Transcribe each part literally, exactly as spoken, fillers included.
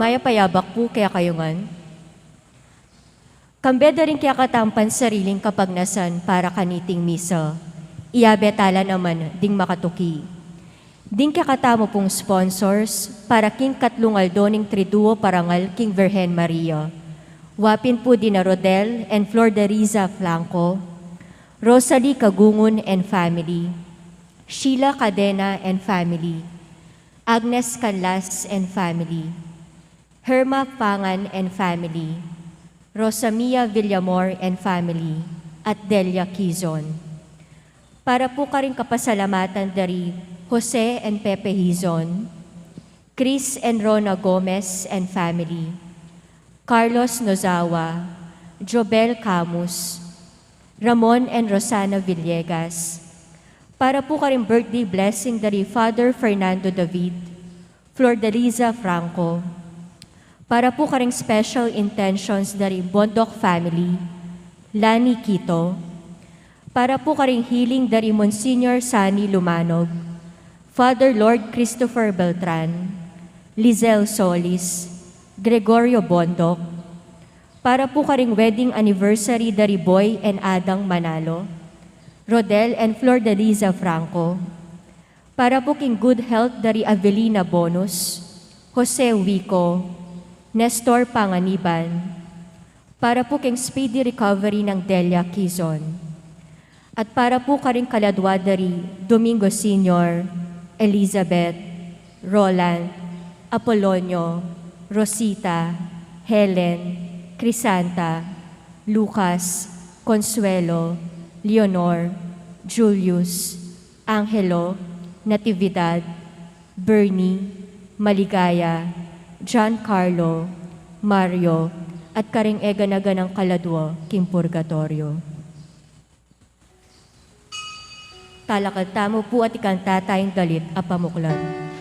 Mayap a yabak pu kekayu ngan. Kambe da ring kekatamung sariling kapagnasan para kaniting misa, iyabe tala naman ding makatuki. Ding kekatamu pung sponsors para king katlung aldo ning Triduo Parangal king Virgen Maria. Wa pin pu dina Rodel and Flor de Riza Flanco, Rosalie Cagungun and family, Sheila Cadena and family, Agnes Canlas and family, Herma Pangan and family, Rosamia Villamor and family, at Delia Quizon. Para pu karing kapasalamatan dari Jose and Pepe Hizon, Chris and Rona Gomez and family, Carlos Nozawa, Jobel Camus, Ramon and Rosana Villegas. Para pu karing birthday blessing dari Father Fernando David, Flordeliza Franco. Para pu karing special intentions dari Bondoc family, Lani Quito. Para pu karing healing dari Monsignor Sani Lumanog, Father Lord Christopher Beltran, Lizelle Solis, Gregorio Bondoc. Para pu karing wedding anniversary dari Boy and Adang Manalo, Rodel and Flordeliza Franco. Para pu king good health dari Avelina Bonus, Jose Wico, Nestor Panganiban. Para pu king speedy recovery nang Delia Quizon. At para pu karing kaladwa dari Domingo Senior, Elizabeth, Roland, Apolonio, Rosita, Helen, Crisanta, Lucas, Consuelo, Leonor, Julius, Angelo, Natividad, Bernie, Maligaya, John Carlo, Mario, at karing e gana-ganang kaladwa king purgatoryo. Talakad tamu pu at ikanta tayang dalit a pamuklan.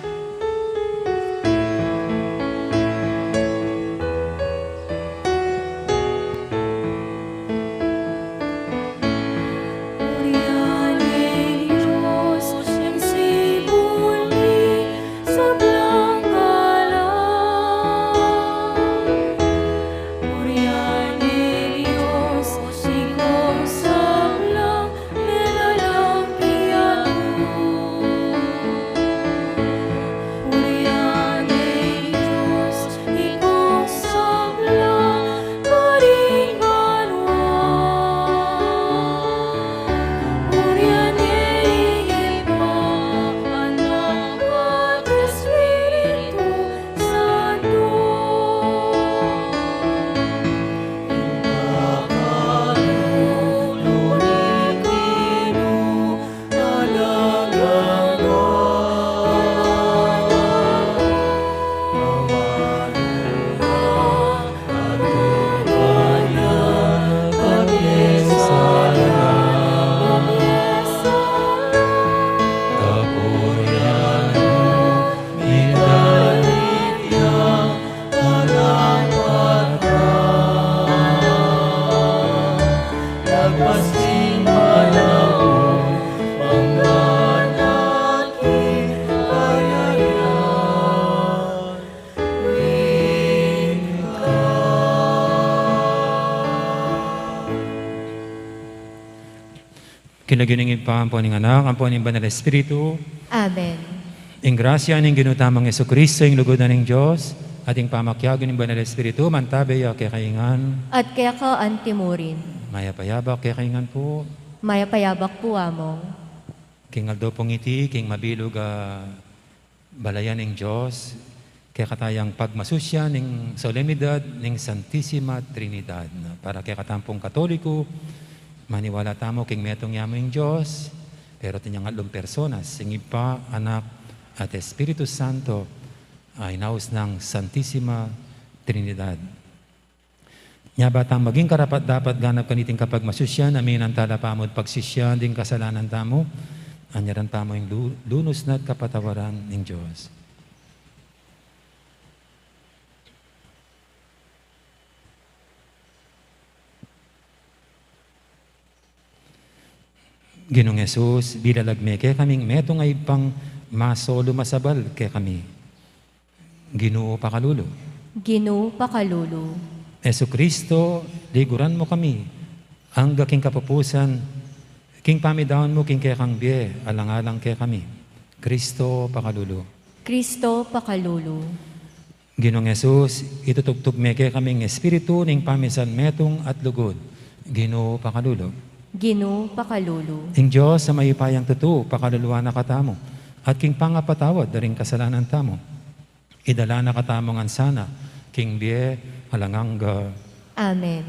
Lagyu ning Ibpa, ampo ning Anak, ampo ning Banal Espiritu. Amen. Ing grasya ning Ginu tamung Jesucristo, ing lugud na ning Dios, at ing pamakiabe ning Banal Espiritu, mantabe ya kekayu ngan. At keka antimurin. Mayap a yabak kekayu ngan pu. Mayap a yabak pu, Among. King aldo pung iti, king mabilug a balayan ning Dios, kekatayang pagmasusyan ning solemnidad ning Santisima Trinidad. Para kekatamu pung Katoliko, maniwala tamu king metung ya mu ing Dios, pero atin yang atlung personas, ing Ibpa, Anak, at Espiritu Santo, a inaus nang Santisima Trinidad. Nya ba tang maging karapat-dapat ganap kaniting kapagmasusyan, aminan tala pamu at pagsisyan ding kasalanan tamu, anyaran tamu ing lu-, lunus na at kapatawaran ning Dios. Ginung Jesus, bilalag me kekaming metung a Ibpang masolu masabal kekami. Ginu, pakalulu. Ginu, pakalulu. Jesucristo, liguran mu kami, angga king kapupusan, king pamidaun mu king kekang bie, alang-alang kekami. Cristo, pakalulu. Cristo, pakalulu. Ginung Jesus, itutugtug me kekaming espiritu ning pamisan metung at lugud. Ginu, pakalulu. Ginu, pakalulu. Ing Dios a mayupayang tutu, pakaluluan na katamu, at king pangapatawad da ring kasalanan tamu, idala na katamu ngan sana king bie alang angga. Amen.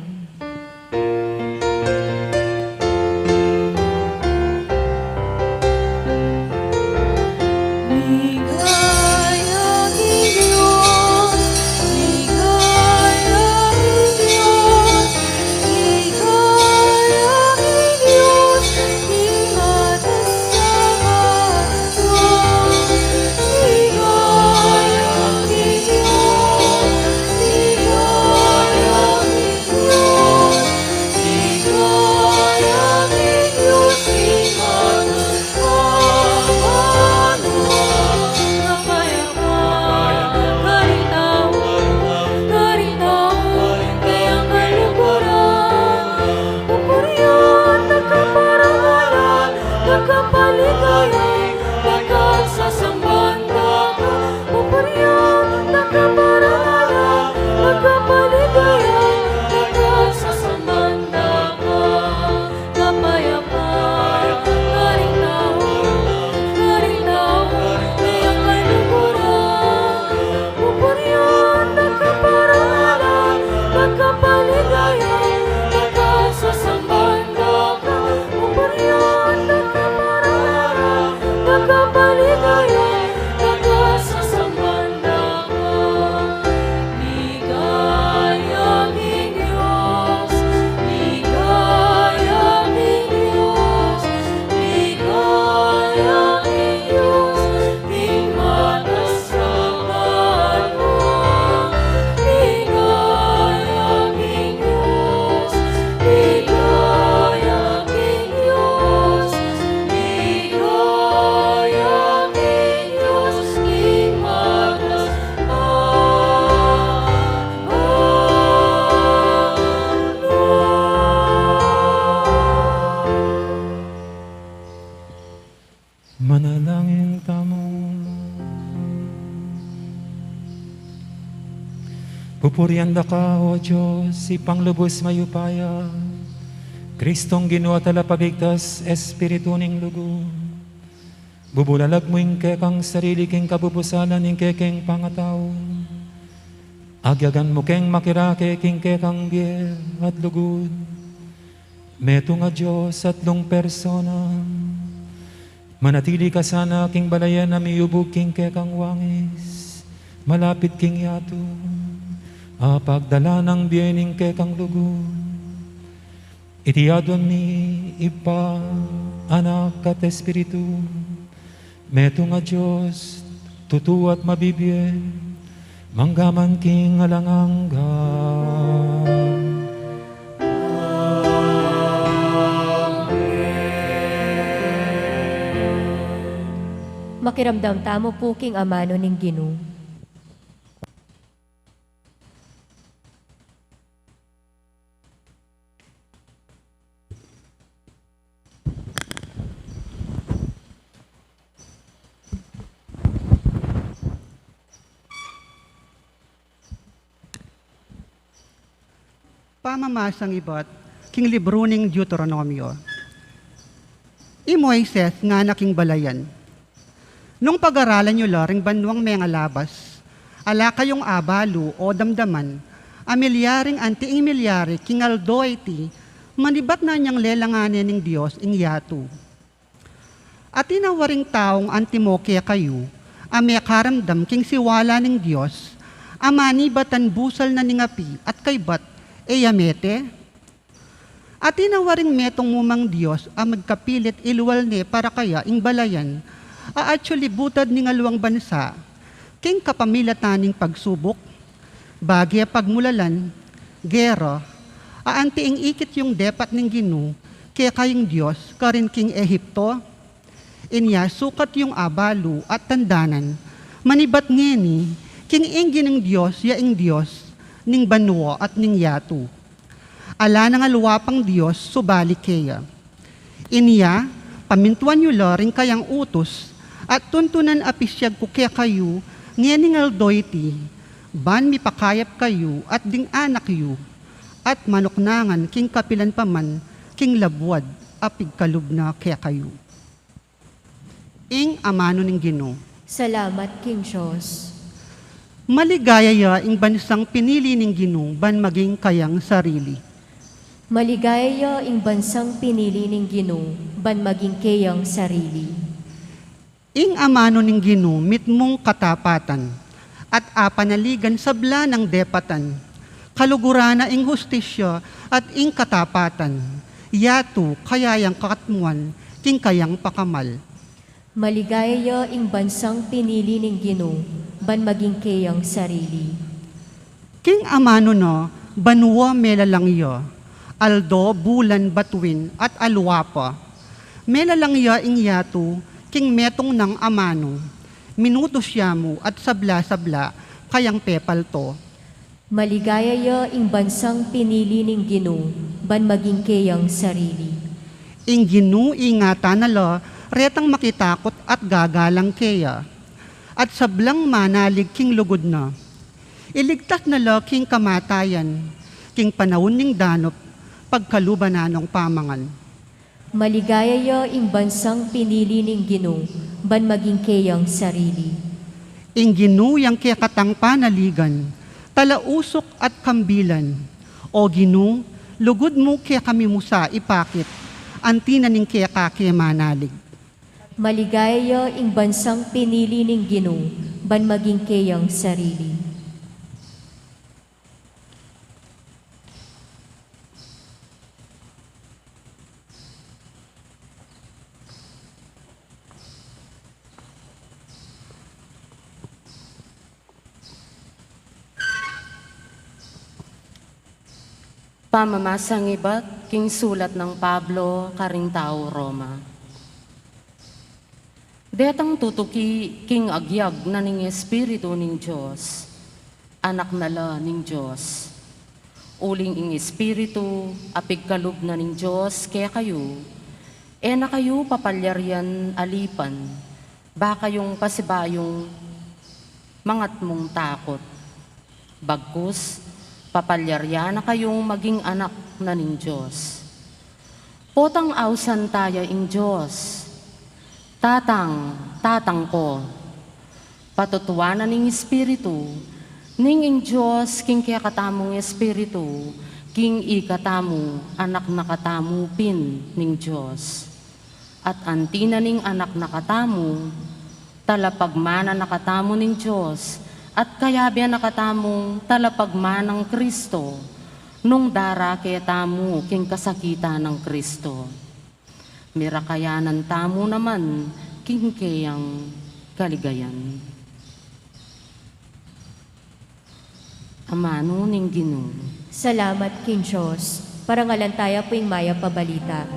Manalangin tamu. Pupurian da ka, O Dios, Ibpang lubus mayupaya, Kristong Ginu at Talapagligtas, Espiritu ning lugud. Bubulalag mu ing kekang sarili king kabubusalan ning kekeng pangatau. Agyagan mu keng makirake king kekang bie at lugud. Metung a Dios, atlung persona. Manatili ka sana king balayan a miyubug king kekang wangis, malapit king yatu, a pagdala nang bie ning kekang lugud. Iti aduan mi, Ibpa, Anak, at Espiritu, metung a Dios, tutu at mabibie, mangga man king alang angga. Amen. Makiramdam tamu pu king amanu ning Ginu. Pamamasang ibat king libru ning Deuteronomio. I Moises ngana king balayan. Nung pag-aralan yu la ring banuang mengalabas, ala kayung abalu o damdaman a milyaring anti ing milyari king aldo a iti, manibat na nyang lelangan ne ning Dios ing yatu. Atin a waring taung antimo kekayu a mekaramdam king siwala ning Dios a manibatan busal na ning api at kaybat e ya mete? Atin a waring metung mu mang dios a magkapilit ilual ne para kaya ing balayan a atyu libutad ning aliwang bansa king kapamilatan ning pagsubuk, bage, pagmulalan, gera, a anti ing ikit yung depat ning Ginu kekayung Dios karin king Ehipto? Inya sukat yung abalu at tandanan, manibat ngeni king ing Ginung Dios ya ing Dios ning banua at ning yatu. Ala nang aliwa pang Dios subali keya. Inya pamintuan yu la ring kayang utus at tuntunan a pisyag ku kekayu ngening aldo iti, ban mipakayap kayu at ding anak yu, at manuknangan king kapilan pa man king labuad a pigkalub na kekayu. Ing amanu ning Ginu. Salamat king Dios. Maligaya ya ing bansang pinili ning Ginu ban maging kayang sarili. Maligaya ya ing bansang pinili ning Ginu ban maging keyang sarili. Ing amanu ning Ginu mitmung katapatan, at apanaligan sabla nang depatan. Kaluguran na ing hustisya at ing katapatan, yatu kaya yang kakatmuan king kayang pakamal. Maligaya ya ing bansang pinili ning Ginu ban maging keyang sarili. King amanu na banua melalang ya, aldo, bulan, batuin, at aliwa pa. Melalang ya ing yatu king metung nang amanu, minutus ya mu at sabla-sabla kayang pepalto. Maligaya ya ing bansang pinili ning Ginu ban maging keyang sarili. Ing Ginu ingatan na la retang makitakut at gagalang keya, at sablang manalig king lugud na. Iligtas na la king kamatayan, king panaun ning danup pagkaluban na nung pamangan. Maligaya ya ing bansang pinili ning Ginu ban maging keyang sarili. Ing Ginu yang kekatang panaligan, talausuk at kambilan. O Ginu, lugud mu kekami mu sa ipakit, anti na ning keka ke manalig. Maligaya ya ing bansang pinili ning Ginu ban maging keyang sarili. Pamamasang ibat king sulat nang Pablo karing tau Roma. Detang tutuki king agyag na ning Espiritu ning Dios, anak na la ning Dios. Uling ing Espiritu a pigkalub na ning Dios kekayu, e na kayu papalyarian alipan ba kayung pasibayung mangatmung takut. Bagkus, papalyarian na kayung maging anak na ning Dios. Potang ausan taya ing Dios, "Tatang, Tatang ko." Patutuanan ning Espiritu ning ing Dios king kekatamung espiritu, king ikatamu anak na katamu pin ning Dios. At anti na ning anak na katamu, talapagmana na katamu ning Dios, at kayabe na katamung talapagmanang Kristo, nung darake tamu king kasakitan nang Kristo. Mirakayanan tamu naman king keyang kaligayan. Amanu ning Ginu. Salamat king Dios. Parangalan taya pu ing mayap a balita.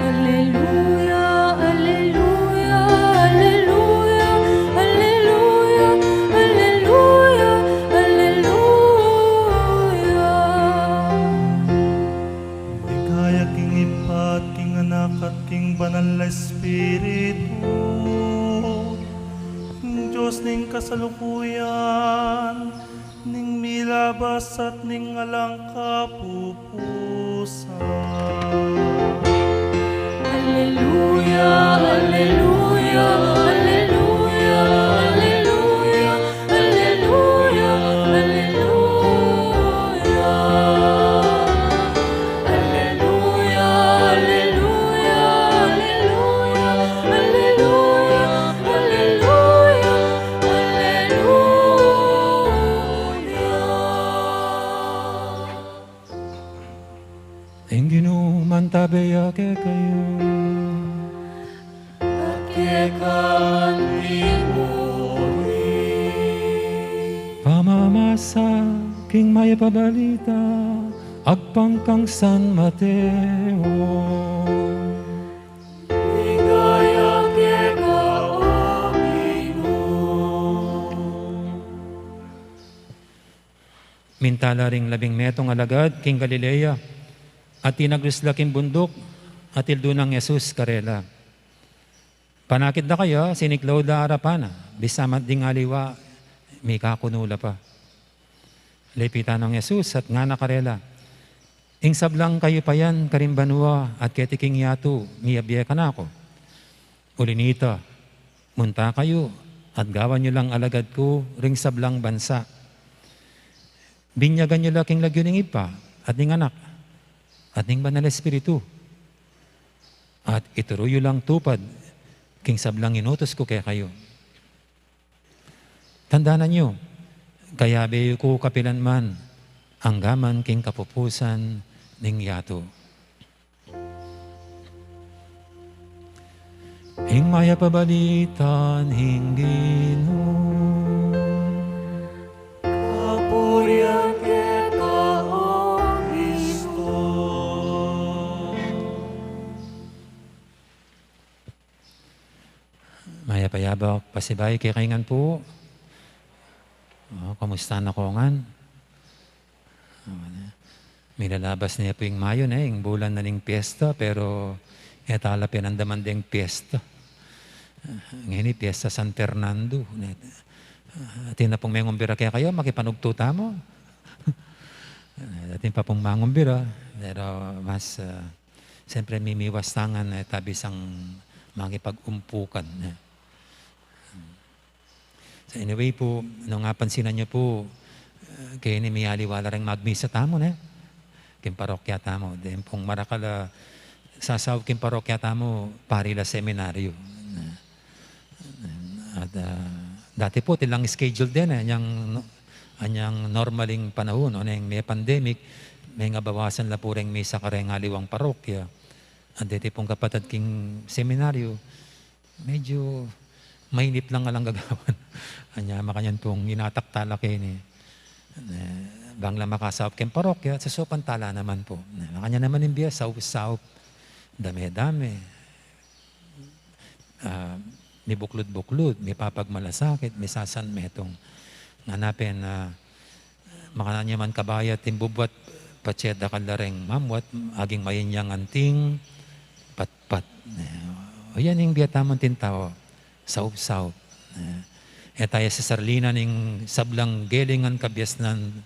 Aleluya, aleluya, aleluya, aleluya, aleluya, aleluya. Ligaya king Ibpa, king Anak, at king Banal a Espiritu. Ing Dios ning kasalukuyan, ning milabas at ning alang kapupusan. Alleluia, alleluia, alleluia, alleluia, alleluia, alleluia. Alleluia, alleluia, alleluia, alleluia, alleluia, alleluia. Ing Ginu mantabe ya kekayu. At keka naman murin. Pamamasa king Mayap a Balita agpang kang San Mateo. Ligaya keka, O Ginu. Minta la ring labing metung alagad king Galilea, at tinagris la king bunduk, at tildunan nang Jesus karela. Panakit da kaya, siniklaud la arapan na, bisa man ding aliwa, mikakunu la pa. Lepitan nang Jesus at ngana karela, Ing sablang kayupayan karing banua at keti king yatu, miyabie kanaku. Uli na nita, munta kayu at gawan yu lang alagad ku ring sablang bansa. Binyagan yu la king lagyu ning Ibpa at ning Anak at ning Banal Espiritu, at ituru yu lang tupad king sablang inutus ku kekayu. Tandanan yu, kayabe yu ku kapilan man, anggaman king kapupusan ning yatu. Ing Mayap a Balita ning Ginu. Kapurian keka, O Kristo. Mayap a yabak pasibayu kekayu ngan pu. O, kumusta na ko ngan? O, ne. Milalabas ne pu ing Mayo, ne, ing bulan na ning piyesta, pero e tala penandaman deng piyesta. Ngeni piyesta San Fernando, ne. Atin na pung mengumbira kekayu, makipanugtu tamu. Atin pa pung mangumbira, pero mas, ah, siyempre, mimiwas tangan, e, tabi sang makipag-umpukan, e. So, anyway pu, nung apansinan yu pu, e, keni mialiwa la ring magmisa tamu, ne? King parokya tamu. Deng pung marakal a sasaup king parokya tamu, pari la seminaryo. At, ah, dati pu, tilang schedule den, e, anyang, anyang normal ing panaun, oneng me pandemic, mengabawasan la pu reng misa kareng aliwang parokya. At deti pung kapatad king seminaryo, medyo mainip lang alang gagawan. Anya, makanyan pung inatak tala keni. E, bang la makasaup king parokya, sasaupan tala naman pu. E, makanyan naman ing bie, saup-saup. Dame-dame. Ah, mibuklud-buklud, mipapagmalasakit, misasanmetung. Ngana pin, ah, makanyan ya man kabayat ing bubuat, patse dakal la reng mamwat, aging mayen yang anting patpat. E, o yan ing bie tamu anting tau, saup-saup. E, e taya sasarlinan ing sablang gelingan kabiasnan